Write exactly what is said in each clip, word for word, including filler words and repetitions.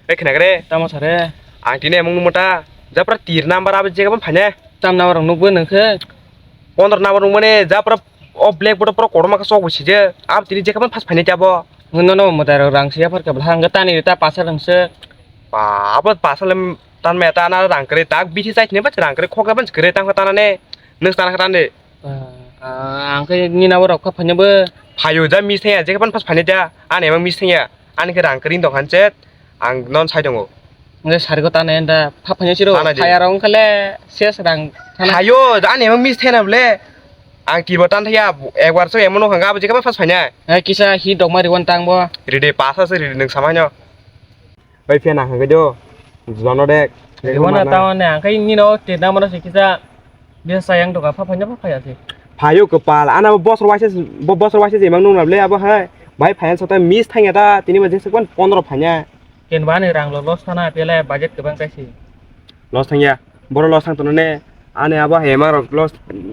Oi, khna kre. Tamo sare? Ang tini emang nungma ta. Japra tir number abo jega ban phane. Tam number rok nukbo nung khe? Pondro number nungmani japra o blackboard o pura kotorma khe chok bo sije. Abo tini jega ban phas phane jabo. Nono mwtai rok rang siya phar khe bwlha hwnkhe tani ta pasa rang se. Ba, abo pasa le tan me ta na rang kre tak bithi chai thne ba rang kre khok ban kre tang ta na ne. Nung ta na ta ne. Ah, ang khe nini abo rok kha phanya bo. Phayo ja mis thaya, je khe phas phanya ja. Ani ema mis thaya. Ani khe rang kring dok han chet. Ang non sai tongo. Nge sari ko tane enda pha phanya siro. Tana di. Phaya rong kale ses rang. Tana. Phayo, ani ema mis thaya na bole. Ang tibo tan thaya, ekbar so emo no hanga abo je khe phas phanya. Hai kisa hi dok mari wan tang bo. Ride pasa se ride nung samai no. Bai phiya nang hwnkhe do, jono dek. Ribona tamo ne, ang khai nino tirna mano se kisa bisa sayang doka, pha phanya pha phaya se. Phayo kwpal, ana bo bosor waisa, bo bosor waisa se mang nung na ble abo hai. Bai phaya sota miss thangya ta, tini ma jesa kon pondro phanya. Ken ba ni rang lo loss thana, pele budget kwbang kaisi. Loss thangya, boro loss thang tono ne, ani abo hai mang rok loss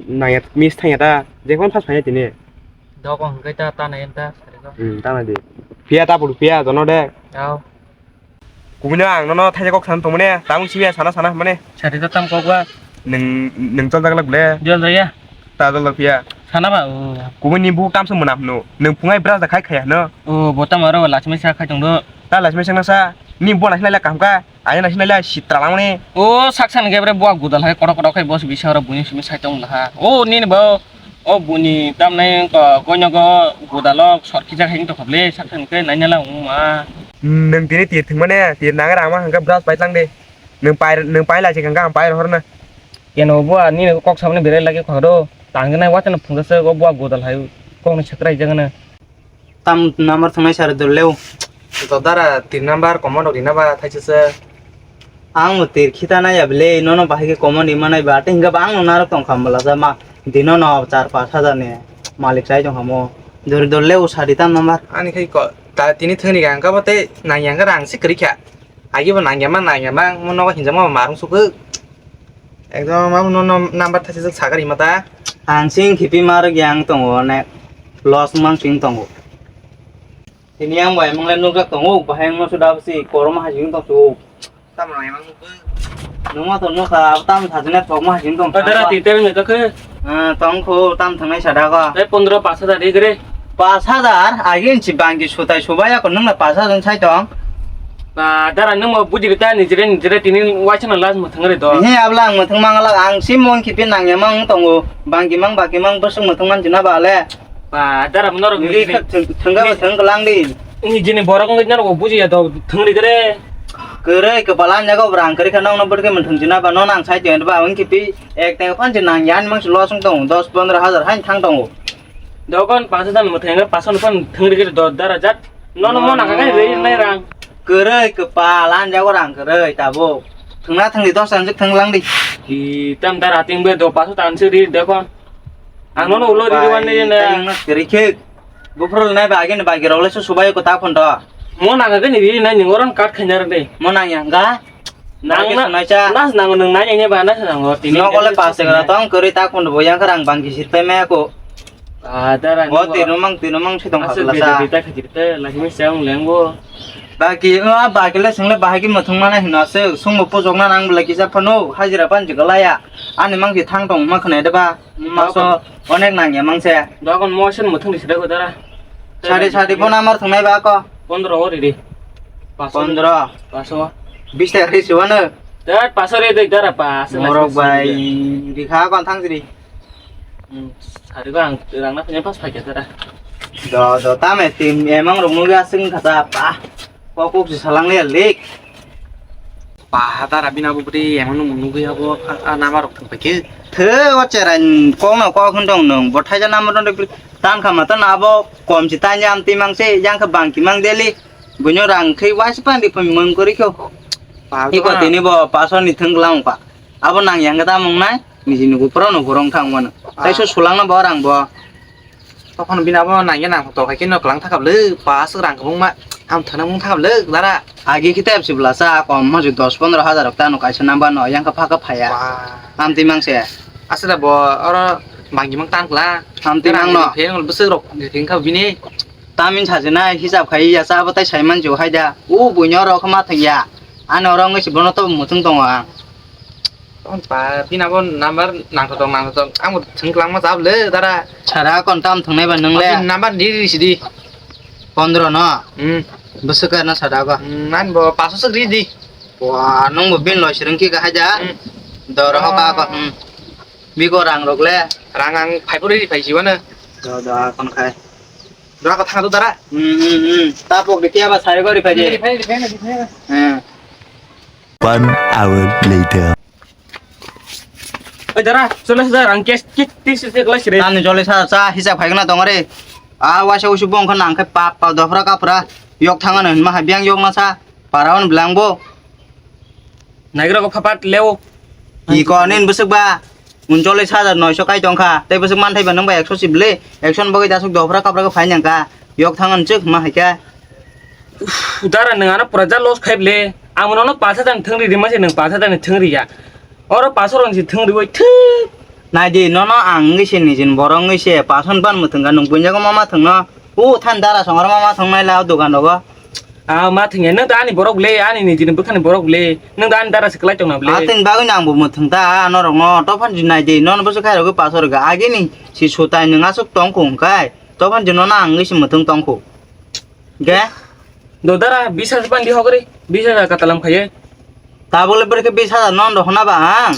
nangya, miss thangya ta, jekon phas phanya tini. Dok hwnkhe ta, ta nai ta, sari ko. Hmm, ta nai di. Phiya ta pulu phiya, jono dek. Ao. Kubui no ang nono thaisa kok sana tongmani, tamung simi sana sana hwnmani. Sari ta tam kok ba? Nwng, nwng chol jaglak ble? Jol jaya. Ta jol phiya. Sana ba, o. Kubui ni buhuk tamsa mwnam hwno. Nwng phungai bra da khai khaya hwno. O, bo tamo aro lachimai sa khai tong do. Ta lachimai sa na sa. Ni bo na hinai la kaham ka. Ayang na hinai la sitra langmani. O, saksan ge bre bo gudal hai kotok kotok khai bo bisa aro buini simi sai tong la ha. O, nini bo. O buni tamnai wngkha, koinogo godalo sor khijak hai wngtokha ble, saksa hwnkhe nainala wngma. Nwng tini tir thwngmani, tir nangwi rangma hwnkhe brush pai tlang di. Nwng pai, nwng pai lai se hwnkhe ang pai rohorno. Keno bo ani kok samani berai lagi khoro, tangwi nai watano phungjasa o bo godal hai kokni sakrai jagano. Tam number thwngnai sir dol leo. To dara tin number common rok rina ba thaisa se. Ang no tir khita nai ya bele, nono bahai khe common rima nai ba, tei hingke ba ang no narok tong kha mala sa ma, dino no char pash hajar ni malik chai tong kha mo. Dori dol leo sadi tam number. Ani khai ko, ta tini thwngni ga ang ka bo tei nang yang ka rang se kwrwi kha. Agi bo nang ya ma, nang ya ma, mo nogo hinjak ma marung sukhe. Ekdom abo no, no number thaisijak sakari mata. Ang sing khipi marok yang tongo ne loss mang sing tongo. Tini yang bai mangle nukjak tongo, bahai ang no suda bwsi kormo hajing tong su. Tamo emang nukgo. Nungma to nukha, abo tam thajine pokma hajing tong. Dara ti tebeng to khe. Ah, tong kho, tam thangnai sada ko. Tei pondro pash hajar ri gre. Pash hajar, agin si bangki sutai subaya ko nungna pash hajar sai tong. Ba, dara nung mo bujiri ta nijire nijire tini waisa na last mwthang re do. He abla ang mwthang mangala ang si mon khipi nang emang tongo. Bangki mang baki mang bwswk mwthang man jina ba le. Ba, dara mo norok nijini. Thang, thangga ba thang lang di. Nijini borok ngi norok buji ya do thang ri gre. Kwrwi kwpal ang jaga brang kwrwi kha nokno bwrwi khe mwthang jina ba no nang sai tong ba ang khipi ek teng phan jina yang mang si losong tong dos pondro hajar hain thang tongo. Dogon pash hajar mwthang pash hajar phan thang ri gre do dara jat. Nono mo nang kai rei nai rang. Kwrwi kwpal ang jago rang kwrwi tabuk. Thwngna thwngdi dos anjik thwng lang di. Di tam dar ating be do paso tan se ri dekho. Ang nono ulo ri wan ni ne. Tang na kwrwi khe. Buphro nai ba agin ba giro le su subai ko ta phon do. Mo nang kai ni ri nai ni ngoron kat khanyar de. Mo nang yang ga. Nang na, nas nang nang nang ne ba nas nang o tini. Nokole pas gra tong kwrwi ta khun bo yang kharang bang gisir pe me ko. Ah, dara. Bo tino mang tino mang si tong asuk khasla sa. Beta khajir te lagi me seung lengbo. Baki o baki le single bahagi muthung mana hino se sung bo pojok na nang bela kisa phano hajira pan jigalaya. Ani mang si thang tong ma khne de ba. Maso onek nang ya mang se. Dogon motion muthung di sida ko dara. Sari sari bo number thungnai ba ko. Pondro ori di. Pondro. Paso. Bis ta ri siwano. Dar paso re dek dara pas. Morok bai rikha kon thang siri. Hmm, sari ko ang rang na punya pas pakai dara. Do do tame tim emang rong nugya sing kata pa. Kokok si salang le lik. Pa dara bina bo bri emang nung nugya bo a nama rok thang pakai. The o cheran kong no kok hundong nung bo thaja nama rong tan kha mata na bo kom si tan jam timang se yang kha bang kimang deli. Bunyo rang khai wai si pan di pun mung kori kyo. Iko tini bo paso ni thang lang pa. Abo nang yang kata mung nai. Niji nugu pura no borong thang mano. Tei so sulang no bo rang bo. Tokon bini abo nangya nang to khai kino klang thakap le pas rang kabung ma am thana mung thakap le dara. Agi kita epsi bela sa kom ma ju dos pondro hajar ta no kaisa number no yang ka phaka phaya. Am ti mang se. Asada bo oro bangji mang tan kla. Am ti mang no. Pheng bese rok pheng ka bini. Tamin sajinai hisab khai ya cha bo tai sai manju hai da. U buino oro khe ma thang ya. Ani oro wngwi se bono to muchung tongo ang. Tong pa, bini abo number nangthotok, nangthotok. Ang bo thwng kwlangma chap le, dara. Sara kon tam thwngnai ba nang le? Bini number di, di, di, di. Pondro no? Hmm. Bwswk no sara ba? Hmm, nan bo paso swk ri di. Wa, nung bo bin loi sirung ki ka haja? Hmm. Doro ho ka ko, hmm. Bigo rang rok le? Rang ang phai puri phai si wano. Do, do, kon khai. Dora ko thang do dara. Hmm, hmm, hmm. Tapok de kiya ba sari gori phai de. Ri phai, ri phai, ri phai. Hmm. One hour later. Oi dara, chole sa rang kes kit tis se kla sire. Tamni chole sa cha hisab khai gana tong re. A waisa usu bong khan ang khe pap pap dofra kapra yok thangano hinma hai biang yok na sa. Para on blang bo. Naigra ko phapat leo. Iko nin bwswk ba. Uncholish hajar noisho kai tong kha. Tei bwswk manthai ba nung bai ekso sibli. Ekso ni bagwi dasuk dofra kapra khe phai nang kha. Yok thang an chwk ma hai khe. Uff, dara nwng ano pura ja loss khai ble. Ang nono pash hajar ni thwng ri rima se nwng pash hajar ni thwng ri ya. Oro pash rong si thwng ri bai thik. Nai di nono ang wngwi se nijin borok wngwi se pash hwn ban mwthwng kha nwng buinjago ma ma thwng no. U than dara song oro ma ma thwng nai la o dogan rogo. Ah, ma thwngya, nwng da ani borok le, ani nijini bwkhani borok le, nwng da ani dara se kwlai tongna ble. Atwng bagwi no ang bo mwthwng ta, norok no, tophan di nai di, nono bwswk khai rogwi pass rwga, agini si sutai nwng aswk tong kho hwnkhe, tophan di nono ang wngwi se mwthwng tong kho. Ge? Do dara, bis hajar pan di hokri, bis hajar katalam khaye. Tabuk le bwrwi khe bis hajar non do hona ba ang.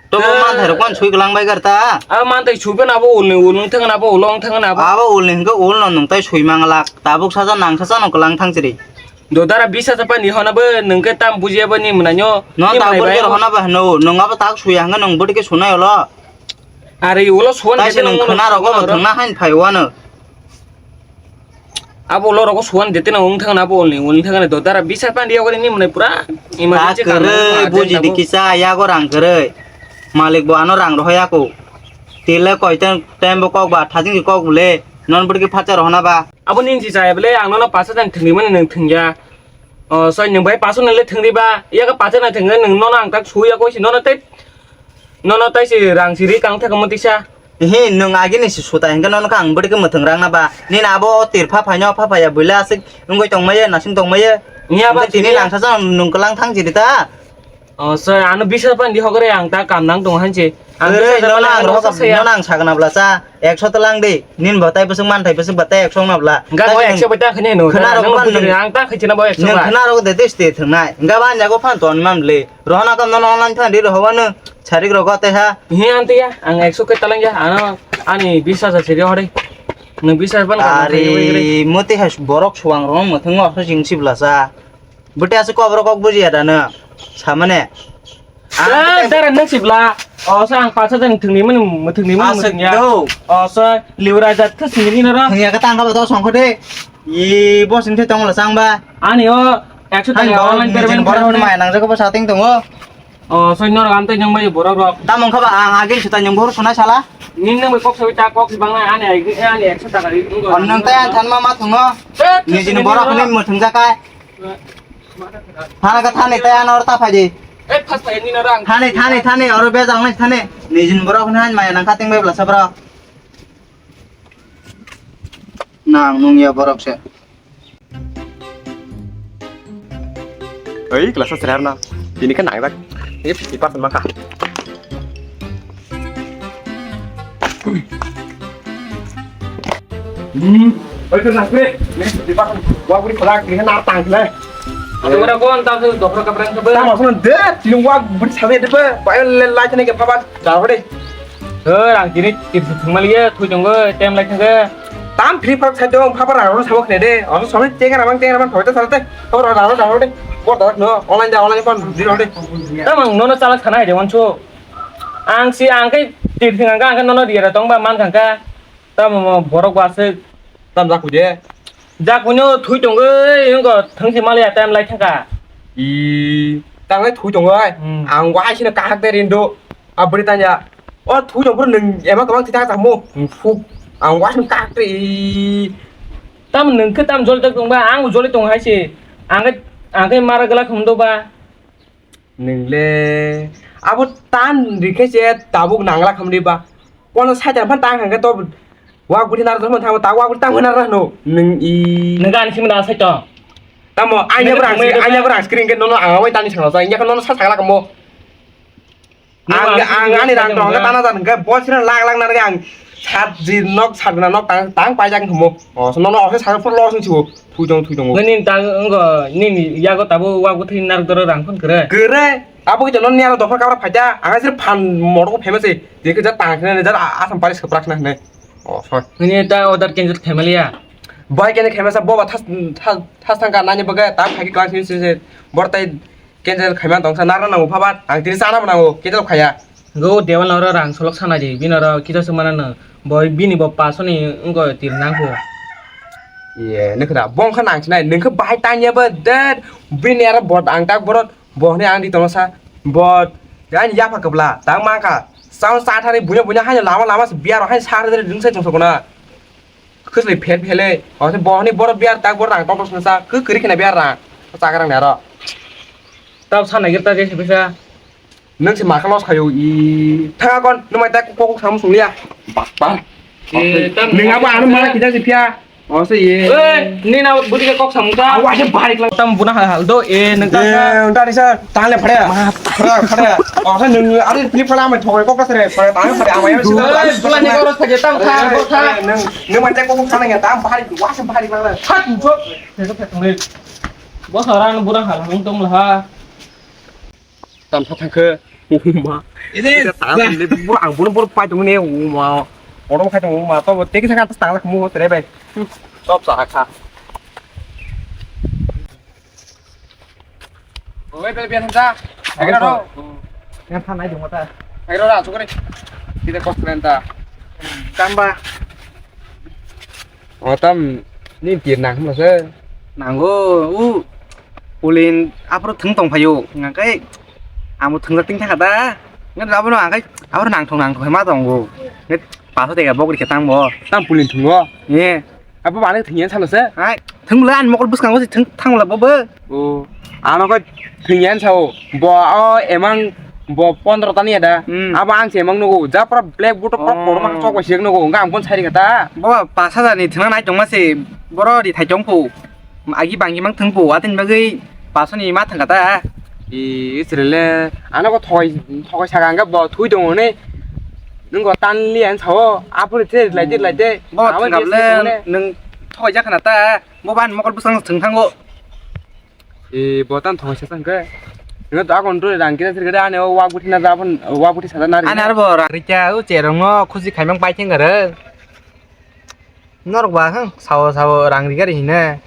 Tobo manthai rok phan sui kwlang bai gar ta. A manthai sui phan abo ulni ulung thang abo ulong thang abo. Abo ulni hwnkhe ulno nwng tai sui mang lak. Tabuk saja nang saja no kwlang thang chiri. Do dara bis hajar phan ni hona bo nwng khe tam bujiya bo ni mwnai nyo. No tabuk ke hona ba hwno nwng abo tak suya hwnkhe nwng bwtwi khe sunai ulo. Ari ulo suan tai se nwng khwna rogo bo thwngna hain phai uano. Abo ulo rogo suan de teno wng thangna abo ulni ulni thangna do dara bisa pandi yogoni ni mwnai pura emergency ta kwrwi buji di kisa yago rang kwrwi malik bo ano rang rohoi ako tile koi tem bo kok ba thajing kok bole non bwrwi phacha rohona ba abo ni si chaya bole ang nono pacha jani thwngwi mani nwng thwngya o soi nwng bai pacha nile thwngri ba yago pacha na thwngwi nwng nono ang tak suya koi si nono tei Nono tai se rang siri kang thaka motisa. He, nwng agini se suta hingke nono kang bwrwi khe mwthwng rang na ba. Nini abo tirpha phaino pha phaya buila aswk wngwi tongmaya nasing tongmaya. Ni abo tini langsa sa nwng kwlang thang siri ta. O sir, ano bisa pan di hokre ang ta kam nang tong hanse. Ang nono ang rohok nono ang sagna bla sa. Ekso ta lang di. Nin bo tai bwswk man thai bwswk ba tai ekso na bla. Ga bo ekso ba ta khani no. Khna rok ban nung. Ang ta khachina bo ekso ba. Nung khna rok de tes te thang nai. Ga ban jago phan ton man le. Rohona kam nono online phan di rohobano. Sarik rogo tei ha. Hi antiya, ang ekso ke talang ya, ano ani bisas asiri hore. Nung bisas ban ka. Ari, muti has borok suang rong muthung o so jing sibla sa. Buti asu kok borok kok buji ada na. Samane. Ah, dara nang sibla. O sa ang pasa jang thungni mun muthungni mun muthung ya. O sa liura jat ke sini na ra. Thung ya ka tang ka ba to song khode. I bos ni tong la sang ba. Ani o ekso tang online payment borok mai nang jago ba sating tongo. O, soi norok amtwi nwng bai borok rok. Tamo wngkha ba ang agini swtai nwng bohrok sunai sala? Nini nwng bai kok sawi ta kok si bangnai ani ai ani ekso taka ri. Nang tai ang thanma ma thungo. Nijini borok ni muthung jakai. Thana ka thani tai ano ta phaidi. Eh, phas phai ni norok. Thani thani thani oro bejang nai thani. Nijini borok ni han maya nang khating bai bla sabra. Nang nung ya borok se. Oi, kelas serar na. Ini kan nangdak. Ini fifty percent maka. Hmm. Oi, kan nangkre. Ini fifty percent. Wah, beri kolak. Ini kan nartang sih. Ada orang kon tahu tuh dokter kaprang sebel. Tahu maksudnya deh. Ini wah beri sabe deh. Bayo lelai cene ke papa. Dah deh. Hei, ang tini tirsi thwngmaliya, thwi tongo, time lai thangkhe. Tam free fire sai tong, phapar rang rok samo khne de. Ono samai tenga ramang, tenga ramang, thoi ta sala te. Thoi rok rang rok, rang rok de. Bor darak no, online da, online phone di rok de. Tam ang nono chalak sana hai de wanso. Ang si ang khe tir thwng ang khe, ang khe nono riya tong ba man khang kha. Tam mo borok ba se. Tam jak hui de. Jak hui no thwi tongo, eng ko thangsi maliya time lai thangkha. I, tang lai thwi tongo ai. Hmm. Ang wai sino kahak de rindo. A bwrwi tanya. O thwi tong bwrwi nwng ema kwbang thwi ta tamo. Nwng phuk. Ang wai sino kahak de. Tam nwng khe tam joli tong ba, ang joli tong hai se. Ang khe, ang khe mara gala khum do ba. Nwng le abo tan rikhe se tabuk nangla khamri ba. Kono saitan phan tang hangke to Wa guri nar jomon tamo ta wa guri tamo nar no. Nung i. Nung ani simi da sai to. Tamo anya Nung berang tamo sini, anya berang screen ke nono ang awai tani sanglo sa. Inya nono sa sagala kamo. Ang, ang ani rang tong tana jan ke bosina lak lak nar ang sat ji nok sat na nok tang tang pai jang kamo. Oh, so nono office sa pur los ni chu. Thui tong thui tong. Nini tang ngo nini yago tabo wa guri nar doro rang phun kere. Kere. Abo khe jono niya dopha kabra phaida, ang sir phan motor ko phema se, je khe ja tang khna ne ja asam pari saprak khna ne. Oh, sorry. Nini ta order cancel family ya. Bai kene khema sa boba thas thas thas thang ka nani baga ta phagi klang sin sin bor tai cancel khema tong sa narna nango phabat, ang tiri sana nango cancel khaya. Go dewal noro rang solok sana di, bino ro kita semana no. Boy bini bo paso ni ngo tir nang ko. Ye, ne khna bong kha nang sinai, nung kha bai tanya ba dad, bini ara bot ang tak borot. Bo hwnwi ang di tongsa, bo ani yapha kwbla tang mangkha. Chao cha thani buino buino haino lama lama se biaro haino sa rwdre rwngsai tongsa guna. Khwsni phet phele, o se bo hwnwi boro biar tak boro rang tong tong sa, khe kwrwi khna biar rang. Chakrang ni aro. Tao sa nai ta je se bisa. Nwng se ma kha los khayo i. Thanga kon, nwng mai tak kok kok sam sung liya. Bak bak. Eh, tam Nwng abo ano mala kita se phiya. O se ye. Eh, ni na budi ka kok samung ta. Awa se bari klang. Tam buna hal hal do, eh, nang ta. Eh, unta risa, tang le phare. Phare, phare. O se nung ari pili phala mai thoi kok sere, phare tang phare amai. Eh, pula ni koro sa je tam kha, kok kha. Nung, nung mai tak kok kok sana ya, tam bari, wa se bari klang. Hat, bo. Bo saran bura hal hal tong la. Tam sa thangkhe, uma. Ini Kita tahu sendiri, bu, ang bunuh bunuh pai tunggu nih, uma. Orang kai tunggu uma, to, teki sangat tas tanglah kamu, tere bai. Top sa kha. Oi, bai biar sa. Agar ro. Yang sana itu mata. Agar ro, suka nih. Kita kos keren ta. Tambah. O tam ni tir nang khma se. Nango, u pulin aphuru thwng tong phaio. Hwnka khe amo thwngjak ting thangkha da. Hwnka abono ang khai aphuru nangthong nangthong khe ma tongo. Hwnka paso tega bokri khe tang bo. Tam pulin thwngo? Ye. Abo bani thwngya salo se? Hai, thwng bwla ani mokol bwskango se thwng thang bwla bo bo. O, ano khe thwngya sao. Bo o emang bo pondro tani ya da. Hmm. Abo ang se emang nugo. Ja pura black boot kok Oh. Kotor ma chok bai sek nugo. Hwnka ang bon sai kha ta. Bo pas hajar ni thwngna nai tongma se boro ri thai tong phu. Agi banggi mang thwng phu. Atini bagwi paso ni ma thang kha ta. I, Israel le ano ko thoi thoi saka hwnka bo thui tongo ne. Nung ko tan li an sao. Aphuru te lai te lai te. Bo Abo thwngkha je bwle se tongone. Nung thoi jak khna ta. Bo ban mokol bwsang thwng thango. E, bo tan thoi sa thang khe. Nung to akon to rang kira sir kira ane o wa guthi na da phan wa guthi sa na ri. Ani arbo rang rikya u cherong no khusi khaimang pai theng gare. Norok ba hang sao sao rang rigari hine.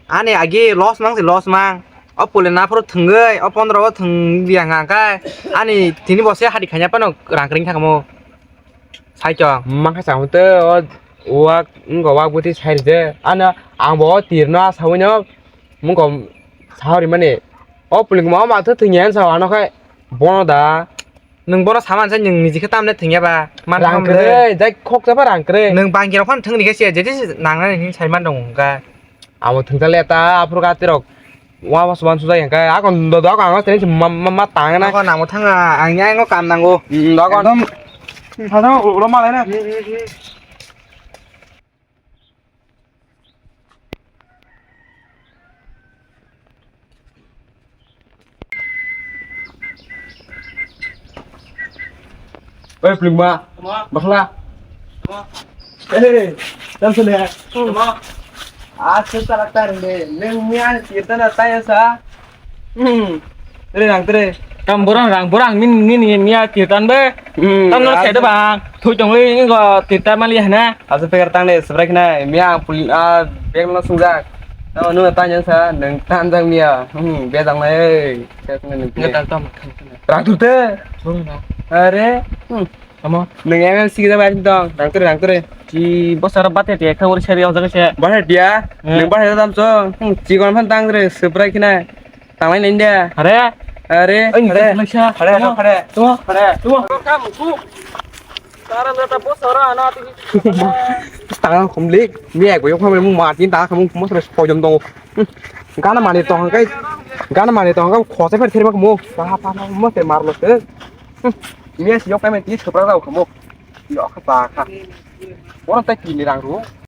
Ani agi loss mang si loss mang. O pule na phuru thwngwi o pondro o thwng liya nga kai. Ani tini bo se hadi khanya pano rang kring thangmo. Sai chong. Mangkha chang te o wak ngo wak buti sai de. Ano ang bo tir no sawi no mungko sawi mani. O puling ma ma thu thwngya sa ano khai bono da. Nwng bono saman sai nwng niji khe tamne thwngya ba. Man Rang tham le. Kwrwi, jai khoksa ba rang kwrwi. Nwng bangkirok phano thwngni khe se je je nangnani hin sai man rong ka. Amo thwngsa le ta aphuru ka tirok. Wa wa suban sujai hwnkhe akon do do akon ang tini ma ma ma tang na. Akon nangbo thanga ang yang kam nango. Mm, do akon. Ekdom. Thang thang ulo ma lai na. Oi, Plingma. Tamo. Bakla. Tamo. Eh, tam sene. Tamo. Ah, se tara tar ne. Neng mian kita na taya sa. Hmm. Tere nang tere. Tam borang rang borang min min miya tirtan be. Hmm, tam no rang sede bang. Thui tong wi ngo tirtan mali hana. Asa pegar tang de sebrai khna miya pul a bag no sungjak. No no tanya sa neng tan jang miya. Hmm, be jang nai. Nge tal tam. Rang tur te. Borang rang. Are. Hmm. Tamo. Neng M L C kita bai dong. Rang tur rang tur. Ki bosar bate te ekta uri seri o jaga se. Bahar dia. Eh. Neng bahar tam so. Hmm, cikon phan tang re sebrai khna. Tanglai nai de. Hare? Hare? Oi, hare. Hare, hare, hare. Tamo? Hare. Tamo? Kam ku. Tara jata bo sara ana tu. Tangang khumlik, mi ek boyok khamle mung martin ta khamung mo sara pojom dong. Gana mane tong kai. Gana mane tong kai khose pher ther mak mo. Pa pa mo te marlo te. Mi es yok kai me ti chopra dao khamo. Yok pa kha. Oro tai tini rang ru.